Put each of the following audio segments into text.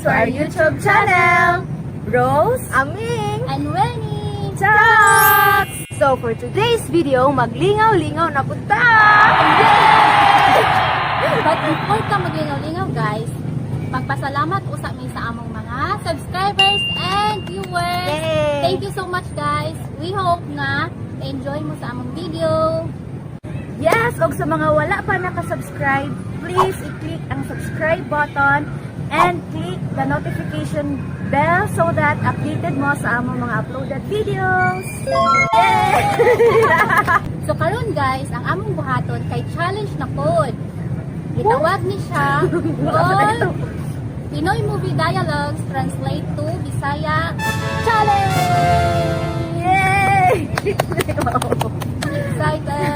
to our YouTube channel, Rose, Aming! And Winnie! Talks! So for today's video, maglingaw-lingaw na punta! But before ka maglingaw-lingaw, guys, magpasalamat usa mi sa among mga subscribers and viewers. Yay! Thank you so much, guys. We hope nga enjoy mo sa among video. Yes, og sa mga wala pa nakasubscribe, please i-click ang subscribe button and click the notification bell so that updated mo sa among mga uploaded videos. Yay! So karon, guys, ang among buhaton kay challenge na pod. Gitawag ni siya og Pinoy Movie Dialogues Translate to Bisaya Challenge! Yay! Excited!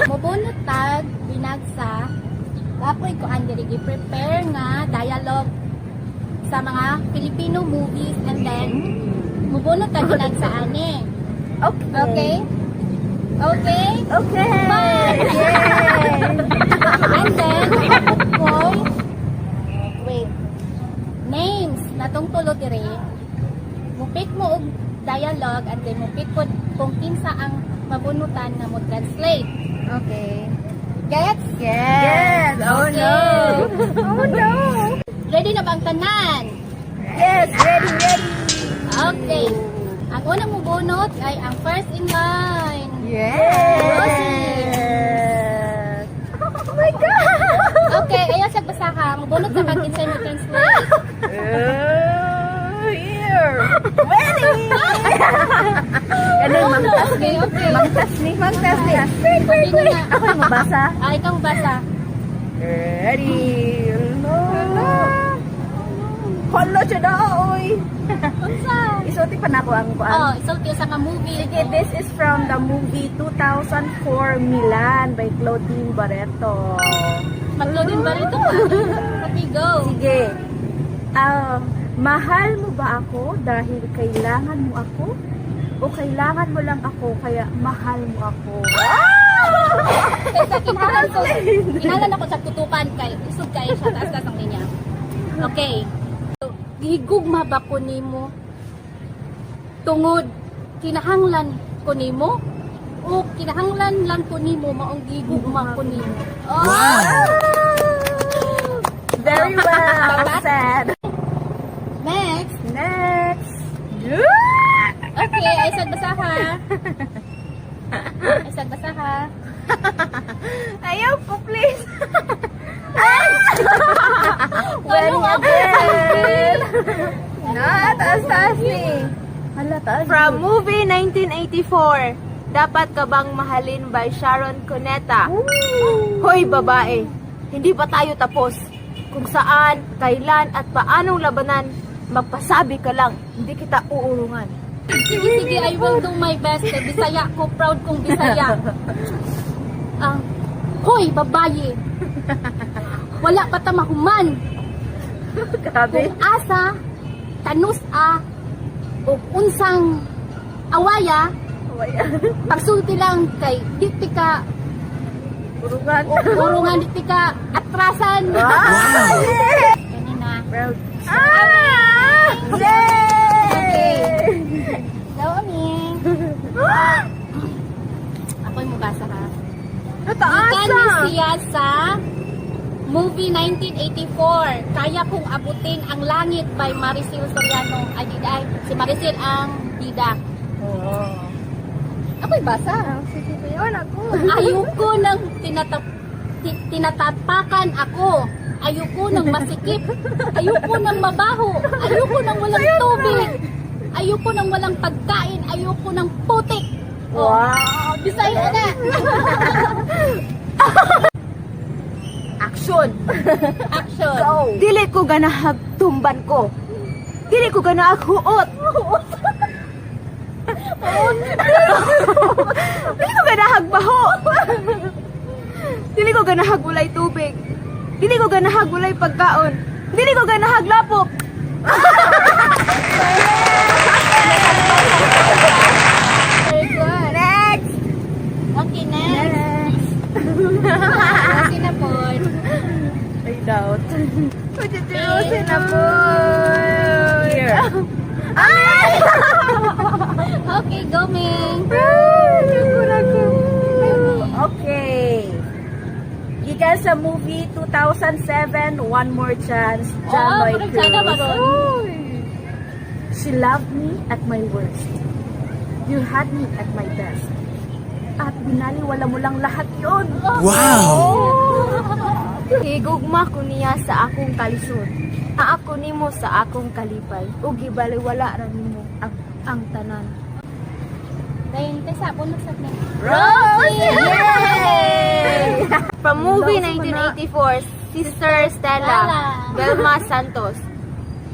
Mubunot tag binagsa Wapoy ko ang diri prepare nga dialogue sa mga Filipino movies and then mubunot tag binagsa ani. Okay. Okay? Okay? Okay. Bye! Yay! And then, koy, wait, names natong tulo diri. Mupik mo og dialogue and then mupik ko kung kinsa ang mabunutan nga mo translate. Okay. Gets? Yes! Yes! Oh no! Oh no! Ready na ba ang tanan? Yes! Ready, ready! Okay. Ang unang mubunot ay ang first in line. Yes! Oh my God! Okay, ayaw siya basa ha. Mubunot sa kag kinsay mo translate. Oh, here! Ready! Ano, mangtas ni? Okay. Mangtas ni? Mangtas ni. Quick, quick, Sino quick! na? Ako yung mabasa. Ah, ikaw basa. Ready! Hala! Hala siya na, oy! Unsa? Isulti pa na ako ang kuan. Oh, isulti sa nga movie. Sige, this is from the movie 2004 Milan by Claudine Barreto. Mag-loading ba rito? Okay, go. Sige. Mahal mo ba ako dahil kailangan mo ako? O kailangan mo lang ako kaya mahal mo ako? Kaysa kinahanglan ko, kinahanglan ako sa tutukan kay usog kay siya taas taas ang linya. Okay. So, gihigugma ba ko nimo? Tungod kinahanglan ko nimo o kinahanglan lang ko nimo maong gihigugma ko nimo? Oh! Very well said. Next. Next. Okay, ay sad basa ha. Ay sad basa ha. Ayaw ko, please! Well, Again! Na, taas-taas ni! Hala, taas. From movie 1984, Dapat Ka Bang Mahalin by Sharon Cuneta. Hoy babae, hindi pa tayo tapos. Kung saan, kailan at paanong labanan, magpasabi ka lang, hindi kita uurungan. Sige, sige, I will do my best. Eh, Bisaya ko, proud kong Bisaya. Ang, hoy, babaye. Wala pa ta mahuman. Grabe. Kung asa, kanus a, o unsang awaya, pagsulti lang kay di ti ka Urungan. urungan, di ti ka atrasan. Ganun na. Proud. Ah! Yay! Go, Aming. Ako'y mabasa ha. Nataas Gikan ni siya sa movie 1984, Kaya Kong Abutin ang Langit by Maricel Soriano. Ay, di ay, si Maricel ang bida. Oh. Ako'y basa. Sige, yun ako. Ayoko nang tinatapakan ako. Ayoko nang masikip. Ayoko nang mabaho. Ayoko nang walang tubig. Ayoko nang walang pagkain. Ayoko nang putik. Oh, Wow! Bisaya na. Action! Action. Go! Dili ko ganahag tumban ko. Dili ko ganahag huot. Dili ko ganahag baho. Dili ko ganahag walay tubig. Dili ko ganahag walay pagkaon. Dili ko ganahag lapok. Very good. Next! Okay, next. Next. Okay na po. Doubt. Rosie na po. Here. Okay, go, Ming. Okay. Gikan sa movie 2007, One More Chance, John Oh, Lloyd murag sana ba Cruz. ron? She loved me at my worst. You had me at my best. At binaliwala mo lang lahat yon. Wow! Higugma ko niya sa akong kalisod. Ako nimo sa akong kalipay. Ug gibaliwala ra nimo ang tanan. Dahil tayo sa puno sa ni. Rose! Yay! From movie 1984, Sister Stella, Stella. Vilma Santos.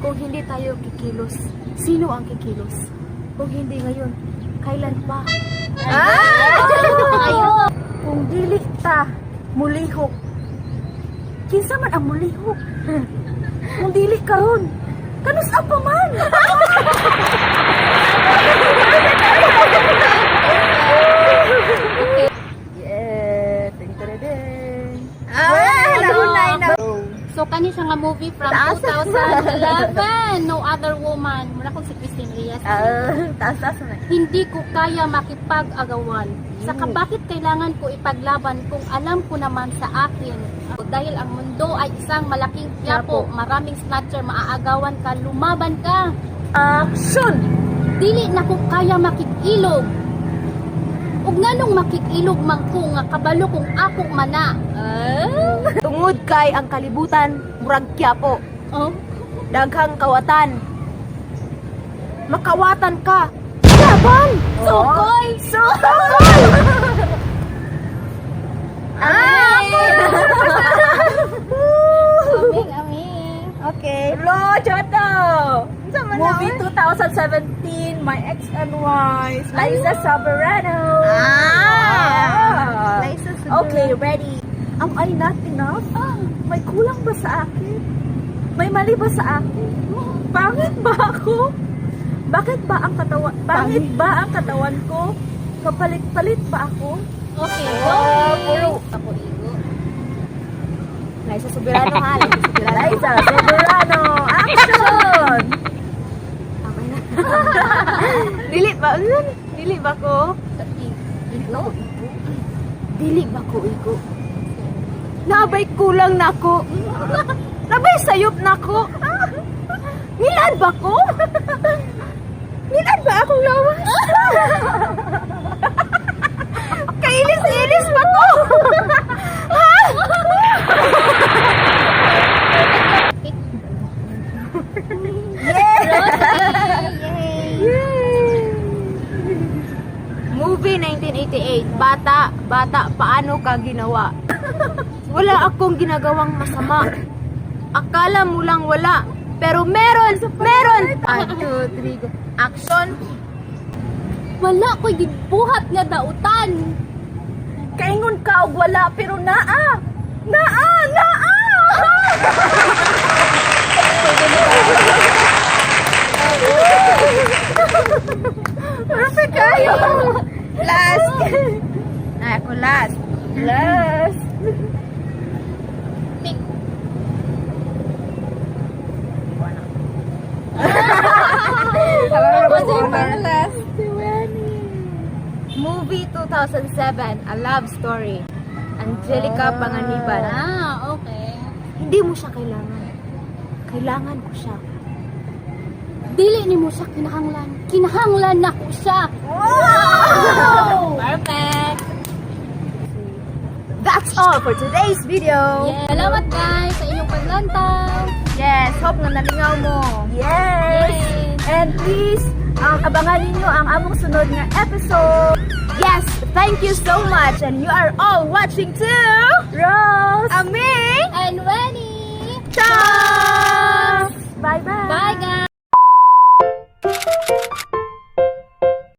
Kung hindi tayo kikilos, sino ang kikilos? Kung hindi ngayon, kailan pa? Ayun. Kung dili ta mulihok. Kinsa man ang mulihok? Kung dili karon, kanus-a pa man? Yeah, ting ting. Ah, nahunay na. So, kani siya nga movie from 2011, No Other Woman. Mura kong si Christine Reyes. Ah, taas taas na. Hindi ko kaya makipag-agawan. Saka bakit kailangan ko ipaglaban kung alam ko naman sa akin? Dahil ang mundo ay isang malaking Quiapo, maraming snatcher, maaagawan ka, lumaban ka. Action! Dili na ko kaya makikilog. Ug nganong makikilog man ko nga kabalo kung ako mana. Ah? Tungod kay ang kalibutan, murag Quiapo. Oh. Daghang kawatan. Makawatan ka. Laban! Sukoy! Sukoy! Ah! Aming, aming. Okay. Lo, Joto! Movie 2017, My Ex and Wife, Liza Soberano. Ah! Liza Soberano. Okay, ready. Am I not enough? May kulang ba sa akin? May mali ba sa akin? Pangit ba ako? Bakit ba ang katawan? Pangit ba ang katawan ko? Kapalit-palit ba ako? Okay, go. Oh, puro. Ako igo. Liza Soberano ha, Liza Soberano. Liza Soberano, action! Dili ba? Ano? Dili ba ko? Igo. Dili ba ko igo? Nabay kulang na ako. Nabay sayop na ako. Nilad ba ko? Nilad ba akong lawas? Kailis-ilis ba ko? Movie 1988, Bata, Bata, Paano Ka Ginawa? Wala akong ginagawang masama. Akala mo lang wala, pero meron, meron! 1, 2, 3, go. Action! Wala ko'y gibuhat nga dautan. Kaingon ka og wala pero naa. Naa, naa. Perfect kayo. Last! Ay, ako last. Last. Pick. Last. Movie 2007, A Love Story. Angelica Panganiban. Ah, okay. Hindi mo siya kailangan. Kailangan ko siya. Dili ni mo siya kinahanglan. Kinahanglan na ko siya. Perfect. That's all for today's video. Yeah. Salamat guys sa inyong paglantaw. Yes, hope na nalingaw mo. Yes. Yay. And please, abangan ninyo ang among sunod nga episode. Yes, thank you so much. And you are all watching too. Rose. Aming And Wenny. Ciao! Bye-bye. Bye guys.